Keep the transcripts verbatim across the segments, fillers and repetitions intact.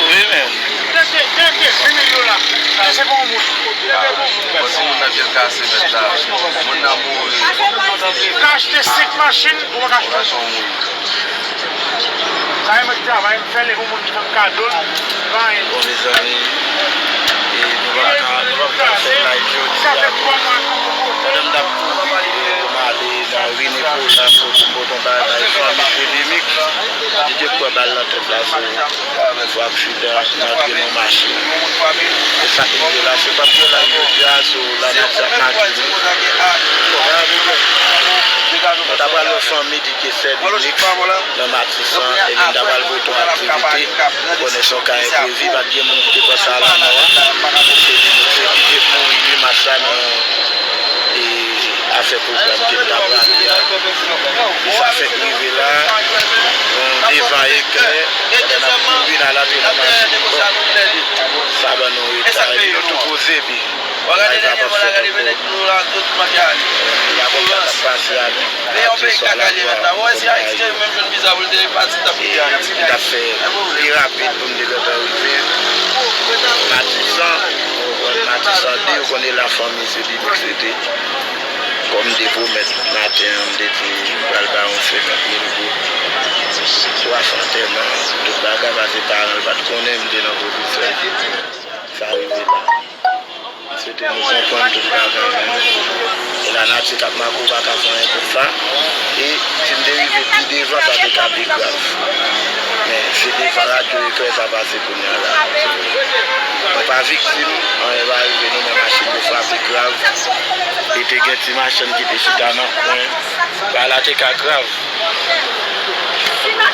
Wi, men. Teke, teke, de mil dola. Teke se pa yon moun. Bon, si moun nan te kase mèt la, moun nan mouri. Ou ka achte senk machin, ou pa ka achte yon moun. Sa e mwen ki travay, m fè l e pou moun ki fè m kado l, pa anyen. Bon, mezanmi, e, nou p ap ka, nou p ap ka fè live jodi a. Pandan m t ap kouri, e, pou m ale nan Rene Pola, pou m pote yon bagay bay fanmi Fredemic, li te pran bal nan tèt la, so, fraksidan, m antre nan machin. E sa k rive la, se p ap gen live jodi a, so, la n ap fè ak Maki. Bon, pa gen pwoblèm. Nou ta pral wè fanmi D J Sèdimik nan Matisan, epi n ta pral voye yon aktivite. Konnen se yon ka enprevi, pa t gen moun ki te panse a lanmò a. Se li, se li ki te mouri uit mas la nan, e, afè pwogram ke n ta prale a. E sa fèk rive la, yon devan eklè, pandan n ap kouri, n al antre nan machin. Bon, sa ban nou reta, epi nou tou poze, epi live la p ap fèt ankò. N ap wè sa k ap pase a, men. Mwen pa ka ekite menm jwenn viza pou l te pati, t ap pete a. T ap fè pi rapid pou m te gentan rive Matisan. Ou konprann, Matisan de, ou konnen la fanmi se li m swete. Kòm m te pwomèt maten an, m te di m pral bay yon senkant mil goud pou afè antèman, tout bagay, paske paran l pa t konnen m te nan pwofesè. Sa rive la. M swete nou konprann tout bagay, men. E lanati k ap make w pa ka fè anyen kont sa. E si m te rive pi devan, sa te ka pi grav. Men se devan radyo eklè sa pase kounye a la. Nou pa viktim, anyen pa rive nou, men machin nou frape grav. E te gen ti machann ki te chita nan kwen. Bagay la te ka grav.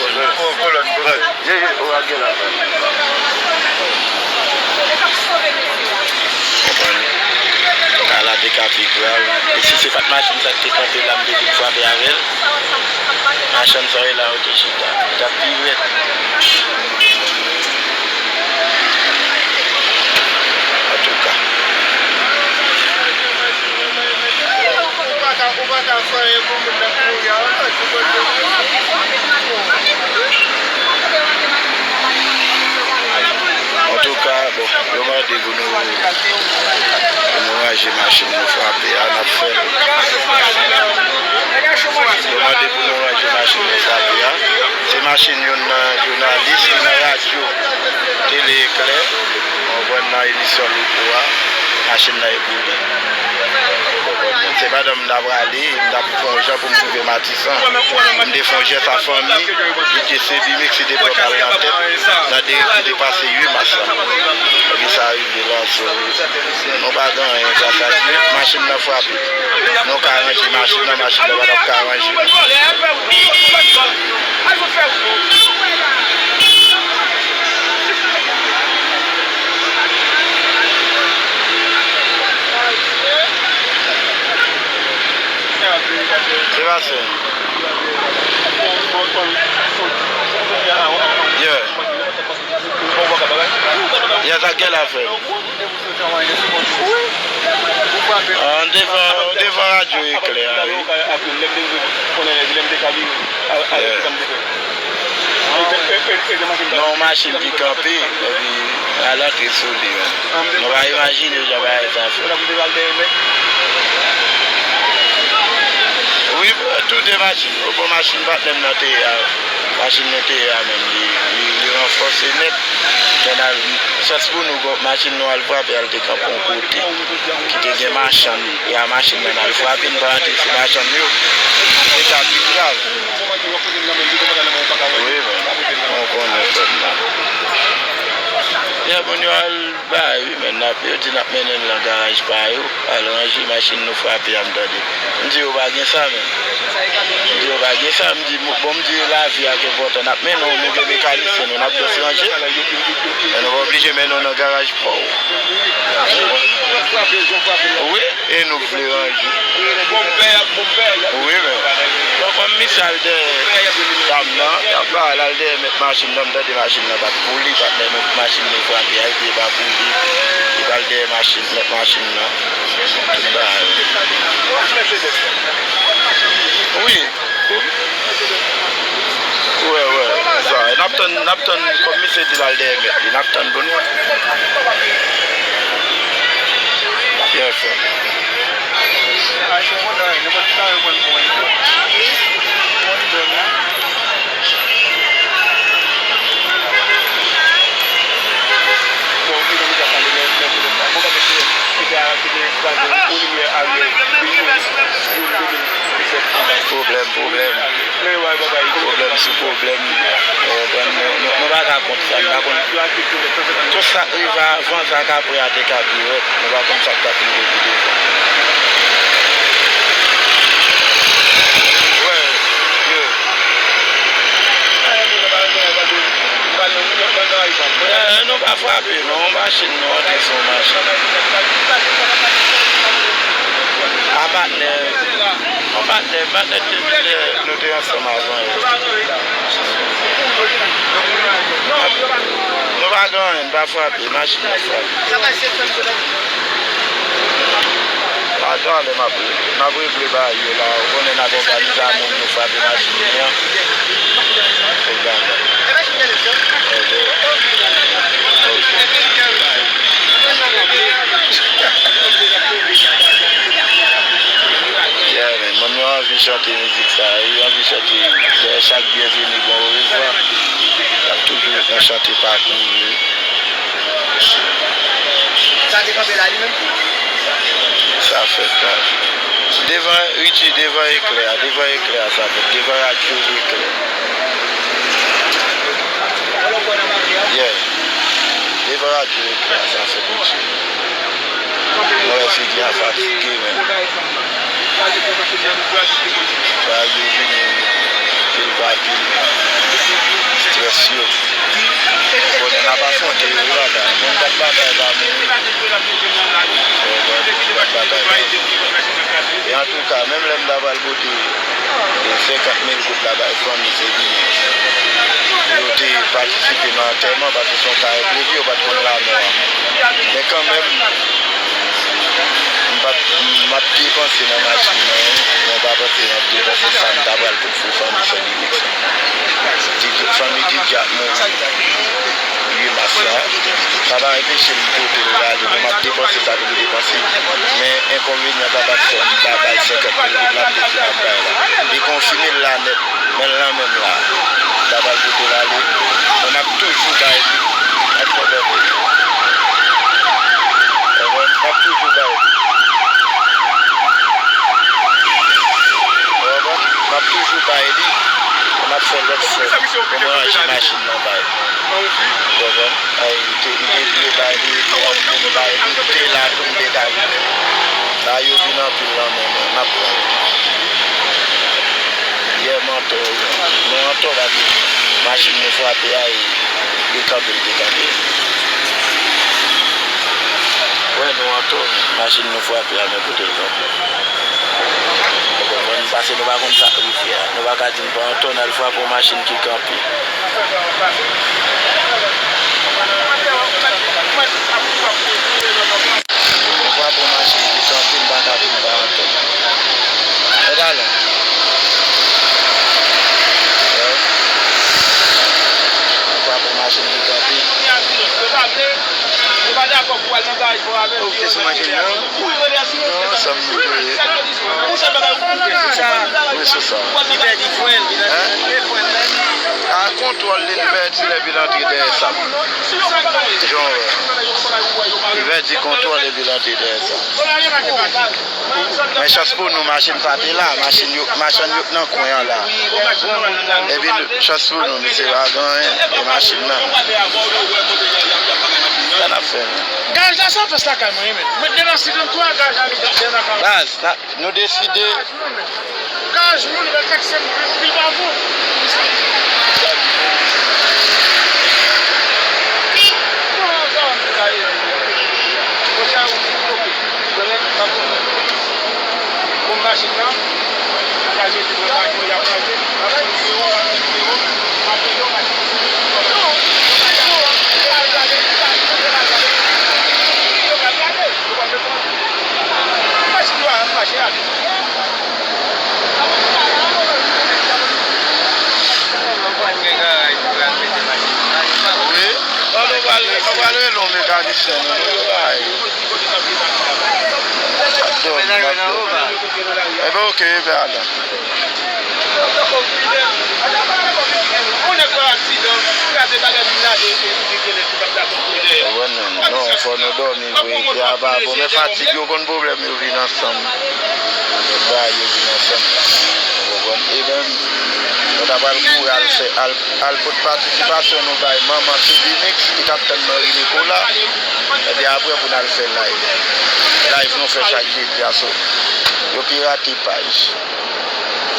Kolòn, kolòn. Ye, ye, ou a gen la. Konprann? Ka la te ka pi grav. E si se pa t machin sa ki te kanpe la, m te vin frape avè l. Machann sa yo la, yo te chita. Li t ap pi rèd. Antouka. Ou pa ka, ou pa ka fè anyen pou moun nan kouri a. Antouka, bon, yo mande pou nou, pou nou ranje machin nou frape a, n ap fè l. Yo mande pou nou ranje machin nou frape a. Se machin youn nan jounalis ki nan radyo Tele Eklè, ou konprann, nan emisyon Louko a, machin nan e pou li. Se pandan m t ap prale, m t ap fè yon jan pou m rive Matisan. M te fè yon jès a fanmi, ki te sedi m, ki te pran bal nan tèt, nan deriv ki te pase uit mas la. Epi sa rive la, so, nou pa gen anyen gras a Dye, machin nan frape. Nou ka ranje machin nan, machin nan pa t ap ka ranje. Sebastien. Yeah. Yeah, sa gen la fè. An devan, devan radyo eklè a, wi. Yeah. Non, machin ki kanpe, epi al antre sou li, men. Nou pa imajine jan bagay sa fèt. Wi, tou de machin, bon, machin patnè m nan te ye a, machin nou te ye a menm, li, li, li ranfòse nèt. Gen al, chans pou nou, bon, machin nou al frape, al te kanpe yon kote ki te gen machann, e a machin nan al frape, n pa antre sou machann yo, se ka pi grav. Wi, men, ou konnen fèt la. Lè moun yo al bay, wi, men, n ap, yo di n ap mennen l nan garaj pa yo, al ranje machin nou frape a, m tande. M di yo pa gen sa, men. M di yo pa gen sa, m di, bon, m di lavi a ki enpòtan, n ap mennen w, nou gen mekanisyen nou, n ap jis ranje, men nou pa oblije mennen w nan garaj pa w. Wi, e nou k vle ranje. Wi, men. Bon, kòm misye al dèyè dam nan, y ap ba l al dèyè mèt machin nan, m tande machin nan pa t pou li, patnè mèt machin nan frape a, epi e pa pou li. Li pral dèyè machin, mèt machin nan. Tout bagay. Wi. Wè, wè, sa, n ap tann, n ap tann, kòm misye di l al dèyè mèt li, n ap tann pou n wè. Byen fè. Pwoblèm, pwoblèm. Pwoblèm sou pwoblèm. Ou konprann? Nou, nou, nou pa ka kont sa, nou pa konn. Tout sa k rive avan, sa k apre a te ka pi rèd. Nou pa konn sa k t ap rive pi devan. Wè, yo. Eh, nou pa frape, non, machin nou antre sou machin. A patnè, yon patnè, patnè depi lè nou te ansanm avan yo. Nou pa gen anyen, nou pa frape, machin nan frape. A talè m ap, n ap regle bagay yo la, ou konnen n ap òganize a moun nou frape machin li an. Pou gade. Ok. Ok. Yeah, man. Mwen, mwen anvi chante mizik sa, wi, anvi chante. Dèyè chak byenveni, gon orevwa. Y ap toujou nan chante pakou yo. Sa te kanpe la, li menm? Sa fèt la. Devan, Richie, devan eklè a, devan eklè a, sa fèt. Devan radyo eklè. Yeah. Devan radyo eklè a, sa fèt, Richie. Mwen wè figi a fatige, men. Bagay yo vini pil pa pil. Strès yo. Konnen n ap afwonte yo wi papa. Moun k ap batay pa mouri. Moun k ap batay pa mouri. E antouka, menm lè m ta pral pote e senkant mil goud la bay fanmi Sevini pou yo te patisipe nan antèman, paske se yon ka enprevi, yo pa t konn lanmò a. Men kanmenm, m pa t, m ap depanse nan machin nan, wi. Mwen pa panse m ap depanse sa m ta pral pote pou fanmi Sevini. Di, fanmi Didya ap mouri uit mas la. Sa pa anpeche m pote l ale pou m ap depanse sa pou m depanse. Men enkonvenyan sa pa t fè m pa bay senkant mil goud la m te di m ap bay la. Li konfime l la nèt. Men l nan men m la. M ta pral pote l ale. Men m ap toujou bay li. M ap fè bèl. Konprann? M ap toujou bay li. Ou konprann? M ap toujou bay li. M ap fè lòt fè pou mwen ranje machin nan bay li. Ou konprann? Ay, li te, li te dwe bay li, li te ap vin bay li, li te la tou, m te ka rive. La yo vin anpil nan men nou, n ap pran yo. Yè m antò, nou antò paske machin nou frape a, e, li kanpe, li te kanpe. Wè, nou antò, machin nou frape a, men kote l kanpe. Ou konprann? Paske nou pa konn sa k rive a. Nou pa ka di n pa antò, n al frape yon machin ki kanpe. Frape yon machin ki kanpe, m pa ka di m pa antò. Mèt Alan. Frape yon machin ki kanpe. Ou te sou machin nan? Non, sa m te. Wi, se sa. Li pèdi fren, li pèdi fren. A kontwòl li, li pèdi lè li antre dèyè sa. Jan wè. Li pèdi kontwòl epi l antre dèyè sa. Men chans pou nou, machin pa te la, machin yo, machann yo t nan kwen an la. Epi chans pou nou, misye pa gen anyen, e machin nan. Sa n ap fè, men? Gaz la se yon fès lakay mwen, wi, men. Mwen te nan sidan twa, gaz la, li te nan kay. Baz, n ap Nou deside. Gaz moun, gaz taksi moun, pi pa bon. Bon, bon, bon. Bon, sa, ou, ou, ou. Machin nan, pral mete nan bagay, y ap manje, y ap fè videyo, y ap fè videyo, y ap fè videyo, machin. Yo pral gade, yo pral reponn. Machin yo ap mache ale. Wi. An, nou pral, nou pral rele yon mekanisyen, nou, nou bay. Ap dòmi, ap dòmi. Enben, oke, enben, ala. Ou wè, non, non, fò nou dòmi vre, epi a pa bon, men fatig yo konn pwoblèm yo vin ansanm. Tout bagay yo vin ansanm. Ou konprann? Epi, nou ta pral kouri al fè, al, al pot patisipasyon nou bay manman Soubimix, ki t ap tann Manri Nikola. Epi apre, pou n al fè live. Live nou fè chak jedi a, so, yo pirate paj.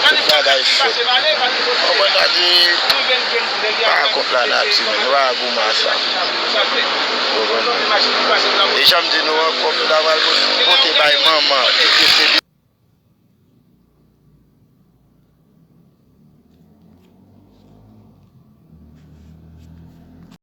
Tout bagay fèt. Ou konprann sa di, pa kont lanati, menm. Nou pa goumen a sa. Ou konprann? E jan m di nou an, kòb nou ta pral pote bay manman, ki te se